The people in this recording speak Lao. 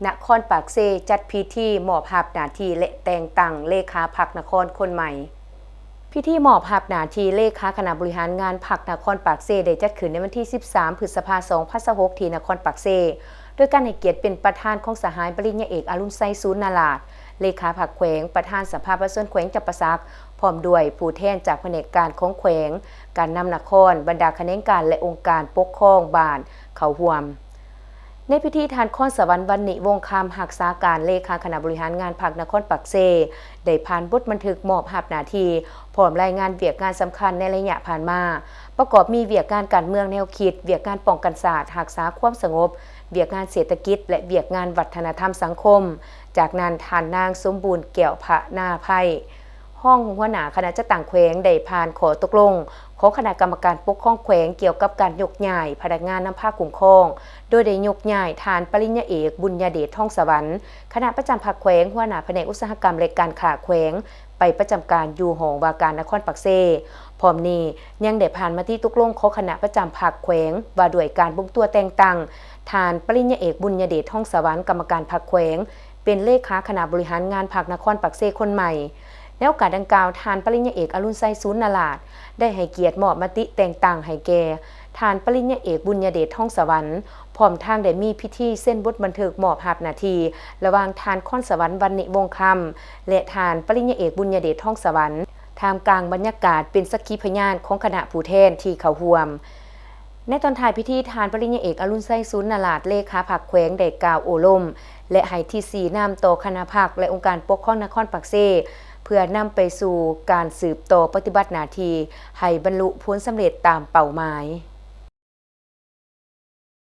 ນະຄອນປາກເຊ ຈັດພິທີມອບຮັບໜ້າທີ່ ແລະ ແຕ່ງຕັ້ງເລຂາພັກນະຄອນຄົນໃໝ່. ພິທີມອບຮັບໜ້າທີ່ເລຂາຄະນະບໍລິຫານງານພັກນະຄອນປາກເຊ ໄດ້ຈັດຂຶ້ນໃນວັນທີສິບສາມ ພຶດສະພາ ສອງພັນຊາວຫົກ ທີ່ນະຄອນປາກເຊ ໂດຍການໃຫ້ກຽດເປັນປະທານຂອງສະຫາຍປະລິນຍາເອກ ອະລຸນໄຊ ສູນນາລາດ ເລຂາພັກແຂວງ, ປະທານສະພາປະຊາຊົນແຂວງຈຳປາສັກ, ພ້ອມດ້ວຍຜູ້ແທນຈາກພະແນກການຂອງແຂວງ, ການນຳນະຄອນ, ບັນດາຂະແໜງການ ແລະ ອົງການປົກຄອງບ້ານເຂົ້າຮ່ວມ. ໃນພິທີ, ທ່ານ ຄອນສະຫວັນ ວັນນິວົງຄຳ ຮັກສາການເລຂາຄະນະບໍລິຫານງານພັກນະຄອນປາກເຊ ໄດ້ຜ່ານບົດບັນທຶກມອບຮັບໜ້າທີ່ ພ້ອມລາຍງານວຽກງານສຳຄັນໃນໄລຍະຜ່ານມາ, ປະກອບມີວຽກງານການເມືອງແນວຄິດ, ວຽກງານປ້ອງກັນຊາດ, ຮັກສາຄວາມສະຫງົບ, ວຽກງານເສດຖະກິດ ແລະ ວຽກງານວັດທະນະທຳສັງຄົມ. ຈາກນັ້ນ, ທ່ານນາງ ສົມບູນ ແກ້ວພະນາໄພ ຮອງຫົວໜ້າຄະນະຈັດຕັ້ງແຂວງ ໄດ້ຜ່ານຂໍ້ຕົກລົງຂອງຄະນະກຳມະການປົກຄອງແຂວງ ກ່ຽວກັບການຍົກຍ້າຍພະນັກງານນຳພາຄຸ້ມຄອງ, ໂດຍໄດ້ຍົກຍ້າຍທ່ານປະລິນຍາເອກ ບຸນຍະເດດ ທອງສະຫວັນ ຄະນະປະຈຳພັກແຂວງ, ຫົວໜ້າພະແນກອຸດສາຫະກຳ ແລະ ການຄ້າແຂວງ ໄປປະຈຳການຢູ່ຫ້ອງວ່າການນະຄອນປາກເຊ. ພ້ອມນີ້ຍັງໄດ້ຜ່ານມະຕິຕົກລົງຂອງຄະນະປະຈຳພັກແຂວງ ວ່າດ້ວຍການບົ່ມຕົວແຕ່ງຕັ້ງທ່ານປະລິນຍາເອກ ບຸນຍະເດດ ທອງສະຫວັນ ກຳມະການພັກແຂວງ ເປັນເລຂາຄະນະບໍລິຫານງານພັກນະຄອນປາກເຊຄົນໃໝ່. ໃນໂອກາດດັ່ງກ່າວ, ທ່ານປະລິນຍາເອກ ອະລຸນໄຊ ສູນນາລາດ ໄດ້ໃຫ້ກຽດມອບມະຕິແຕ່ງຕັ້ງໃຫ້ແກ່ທ່ານປະລິນຍາເອກ ບຸນຍະເດດ ທອງສະຫວັນ ພ້ອມທັງໄດ້ມີພິທີເຊັນບົດບັນທຶກມອບຮັບໜ້າທີ່ ລະຫວ່າງທ່ານ ຄອນສະຫວັນ ວັນນິວົງຄຳ ແລະ ທ່ານປະລິນຍາເອກ ບຸນຍະເດດ ທອງສະຫວັນ ທ່າມກາງບັນຍາກາດເປັນສັກຂີພະຍານຂອງຄະນະຜູ້ແທນທີ່ເຂົ້າຮ່ວມ. ໃນຕອນທ້າຍພິທີ, ທ່ານປະລິນຍາເອກ ອະລຸນໄຊ ສູນນາລາດ ເລຂາພັກແຂວງ ໄດ້ກ່າວໂອ້ລົມ ແລະ ໃຫ້ທິດຊີ້ນຳຕໍ່ຄະນະພັກ ແລະ ອົງການປົກຄອງນະຄອນປາກເຊ ເພື່ອນຳໄປສູ່ການສືບຕໍ່ປະຕິບັດໜ້າທີ່ໃຫ້ບັນລຸຜົນສຳເລັດຕາມເປົ້າໝາຍ.